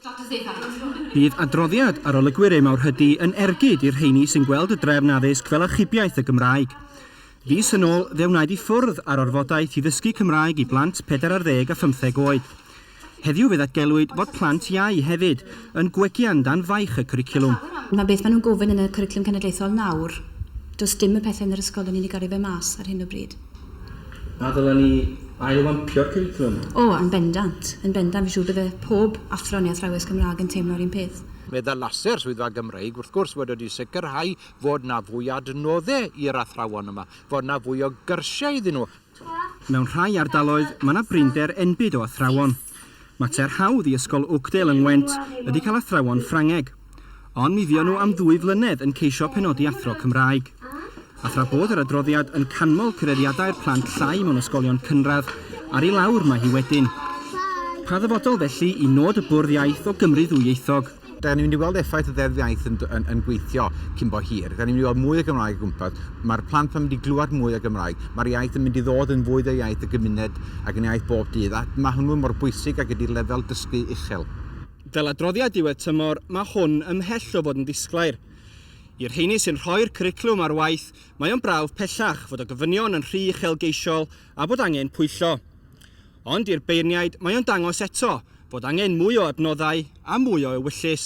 Bydd adroddiad arolygwyr Ei Mawrhydi yn ergyd i'r rheini sy'n gweld y drefn addysg fel achubiaeth y Gymraeg. Fis yn ôl, fe wnaed i ffwrdd â'r orfodaeth i ddysgu Cymraeg i blant pedair ar ddeg a phymtheg oed. Heddiw fe ddatgelwyd fod plant iau hefyd yn gwegian dan faich y cwricwlwm. Mae beth maen nhw'n gofyn yn y Cwricwlwm Cenedlaethol nawr, does dim y pethau yn yr ysgolion i ni gario fe mas ar hyn o bryd. A ddylen ni ailwampio'r cwricwlwm? O, yn bendant, yn bendant. Fi'n siŵr bydde pob athro neu athrawes Cymraeg yn teimlo'r un peth. Fe ddylase'r Swyddfa Gymreig, wrth gwrs, fod wedi sicrhau fod 'na fwy o adnodde i'r athrawon yma, fod 'na fwy o gyrsiau iddyn nhw. Mewn rhai ardaloedd, mae 'na brinder enbyd o athrawon. Mater hawdd i Ysgol Oakdale yng Ngwent ydy cael athrawon Ffrangeg. Ond mi fuon nhw am ddwy flynedd yn ceisio penodi athro Cymraeg. A thra bod yr adroddiad yn canmol cyraeddiadau'r plant llai mewn ysgolion cynradd, ar i lawr mae hi wedyn. Pa ddyfodol felly i nod y Bwrdd Iaith o Gymru ddwyieithog? Da ni'n mynd i weld effaith y Ddeddf Iaith yn, yn, yn gweithio cyn bo hir. Da ni'n mynd i weld mwy o Gymraeg o gwmpas. Mae'r plant yn mynd i glywed mwy o Gymraeg. Mae'r iaith yn mynd i ddod yn fwy o iaith y gymuned ac yn iaith bob dydd. A mae hwnnw mor bwysig ag ydy lefel dysgu uchel. Fel adroddiad diwedd tymor, mae hwn ymhell o fod yn ddisglair. I'r rheiny sy'n rhoi'r cwricwlwm ar waith, mae o'n brawf pellach fod y gofynion yn rhy uchelgeisiol a bod angen pwyllo. Ond i'r beirniaid, mae o'n dangos eto fod angen mwy o adnoddau a mwy o ewyllys.